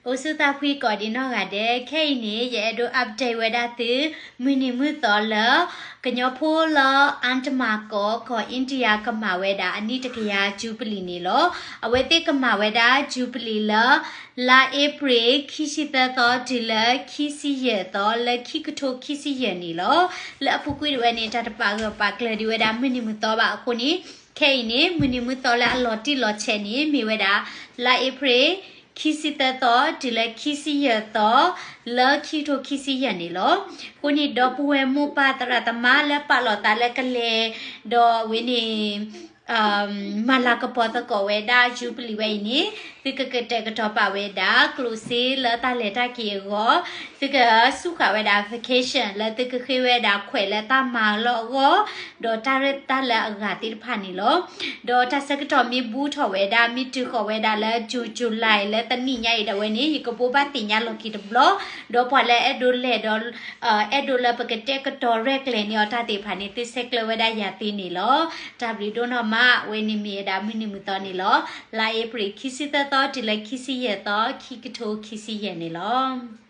အိၣ်ဆူၣ်သးဖှံကိးဒံးနီၢ်ဂၤဒဲး, ခဲအံၤန့ၣ် ယအဲၣ်ဒိး update ဝဲဒၣ်သု မုၢ်နံၤမုၢ်သီလၢ ကညီဖိလၢ အါတမၤကီၢ် ကီၢ် India ကမၤဝဲဒၣ်အနံၣ်တကယၤ Jubilee န့ၣ်လီၤ. အဝဲသ့ၣ်ကမၤဝဲဒၣ် Jubilee လၢ လါအ့ဖြ့ၣ် ခံဆံသၢသီ တုၤလၢ ခံဆံယဲၢ်သီ လၢခံကထိခံဆံယဲၢ်န့ၣ်လီၤ. လၢအပူၤကွံာ်တဝဲန့ၣ် တၢ်တပာ်ဂၢၢ်ပာ်ကျၢၤဒံးဝဲဒၣ်မုၢ်နံၤမုၢ်သီဘၣ်အဃိန့ၣ်, ခဲအံၤန့ၣ် မုၢ်နံၤမုၢ်သီလၢအလီၤတံၢ်လီၤဆဲးန့ၣ် မ့ၢ်ဝဲဒၣ် လါအ့ဖြ့ၣ် ခံဆံသၢသီ တုၤလၢခံဆံယဲၢ်သီ လၢခံကထိခံဆံယဲၢ်န့ၣ်လီၤ. အဃိန့ၣ် ဒီပုၢ်ဝဲၢ်မိၢ်ပၢ်သရၣ်သမါလၢပာ်လီၤသးလၢကလဲၤ ဒီးအဝဲန့ၣ် မၤလၤကပီၤသကိးဝဲဒၣ် Jubilee ဝဲအံၤန့ၣ် သုကကတဲာ်ကတီၤပာ်ဝဲဒၣ် ကျိၣ်စ့လၢတၢ်လဲၤတၢ်က့ၤအဂီၢ်, သုကစူၢ်ဃာ်ဝဲဒၣ် vacation လၢသုကဃ့ဝဲဒၣ်ခွဲးလၢတၢ်မၤလီၢ်အဂီၢ်, ဒီးတၢ်ရဲၣ်တၢ်လၢအဂၤသ့ၣ်တဖၣ်န့ၣ်လီၤ. ဒီးတၢ်ဆၢကတီၢ်မ့ၢ်ဘူးထီၣ်ဝဲဒၣ် မ့ၢ်တုၤဃီၤဝဲဒၣ်လၢ June July လၢတနံၣ်ညါအံၤဒၣ်ဝဲန့ၣ် ယကဘိးဘၣ်သ့ၣ်ညါလီၤက့ၤတဘျီ, ဒီးပှၤလၢအဲၣ်ဒိးလဲၤဒီး အဲၣ်ဒိးလၢပကတဲာ်ကတီၤရဲၣ်ကျဲၤန့ၢ်အီၤတၢ်သ့ၣ်တဖၣ်န့ၣ် သုဆဲးကျၢဝဲဒၣ်ယၤသ့န့ၣ်လီၤ. တၢ်ဘျုးဒိၣ်နီၢ်မး, အဝဲန့ၣ်မ့ၢ်ဝဲဒၣ်မုၢ်နံၤမုၢ်သီန့ၣ်လီၤ. လါအ့ဖြ့ၣ် ခံဆံသၢသီ တုၤလၢခံဆံယဲၢ်သီ ခံကထိခံဆံယဲၢ်န့ၣ်လီၤ.